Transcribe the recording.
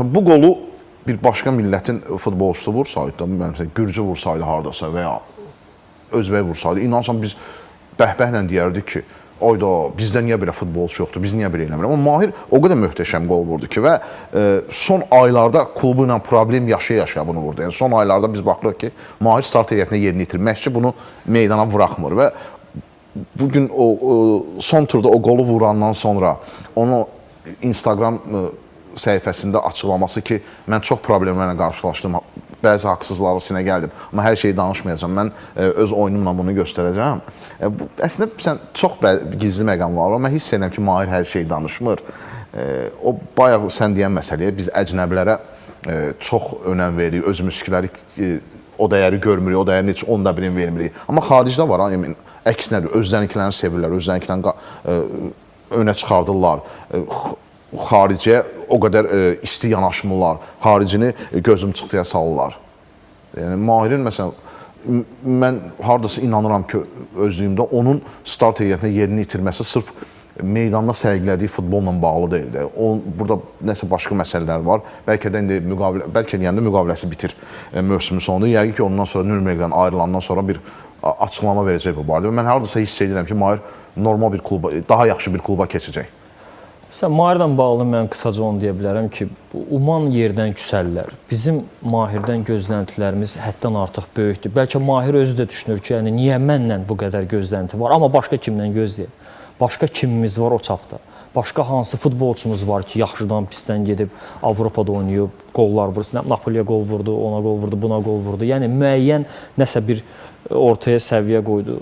Bu qolu bir başqa millətin futbolçusu vursaydı, da, məsələn, Gürcü vursaydı hardasa və ya Özbək vursaydı, inansan biz bəhbəhlə deyərdik ki, ayda bizdə niyə belə futbolçu yoxdur, biz niyə belə eləmirik? Amma Mahir o qədər möhtəşəm qol vurdu ki və son aylarda klubu ilə problem yaşaya-yaşaya bunu vurdu. Yəni son aylarda biz baxırıq ki, Mahir start heyətində yerini itirir. Məşqçi bunu meydana buraxmır və bu gün o son turda o qolu vurandan sonra onu Instagram səhifəsində açıqlaması ki, mən çox problemlərlə qarşılaşdım, bəzi haqsızlıqlara sinə gəldim, amma hər şeyi danışmayacağam. Mən öz oyunumla bunu göstərəcəm. Bu əslində sən çox gizli məqamlar var. Mən hiss edirəm ki, Mahir hər şeyi danışmır. O bayaq sən deyən məsələyə biz əcnəbilərə çox önəm veririk, özümüzkiləri o dəyəri görmürük, o dəyərin heç onda birini vermirik. Amma xaricdə var, ha, yəni, əksinədir, özlərinkilərini sevirlər, özlərinkilərini önə çıxardırlar. Xariciyə o qədər isti yanaşmırlar. Xaricini gözüm çıxdıya salırlar. Yəni Mahirin məsələn mən hardasa inanıram ki, özlüyümdə onun start heyətində yerini itirməsi sırf meydanda sərgilədiyi futbolla bağlı deyil də. O burada nəsə başqa məsələlər var. Bəlkə də indi müqavilə, bəlkə deyəndə müqaviləsi bitir mövsümün sonunda. Yəqin ki, ondan sonra Nürnbergdən ayrılandan sonra bir açıqlama verəcək bu barədə. Mən hardasa hiss edirəm ki, Mahir normal bir kluba, daha yaxşı bir kluba keçəcək. Sən Mahirlə bağlı mən qısaca onu deyə bilərəm ki, bu uman yerdən küsərlər. Bizim Mahirdən gözləntilərimiz həddən artıq böyükdür. Bəlkə Mahir özü də düşünür ki, yəni niyə mənlə bu qədər gözlənti var, amma başqa kimdən gözləyir? Başqa kimimiz var o çapda? Başqa hansı futbolçumuz var ki, yaxşıdan pisdən gedib Avropada oynayıb, qollar vursun. Napoliyə qol vurdu, ona qol vurdu, buna qol vurdu. Yəni müəyyən nəsə bir ortaya səviyyə qoydu.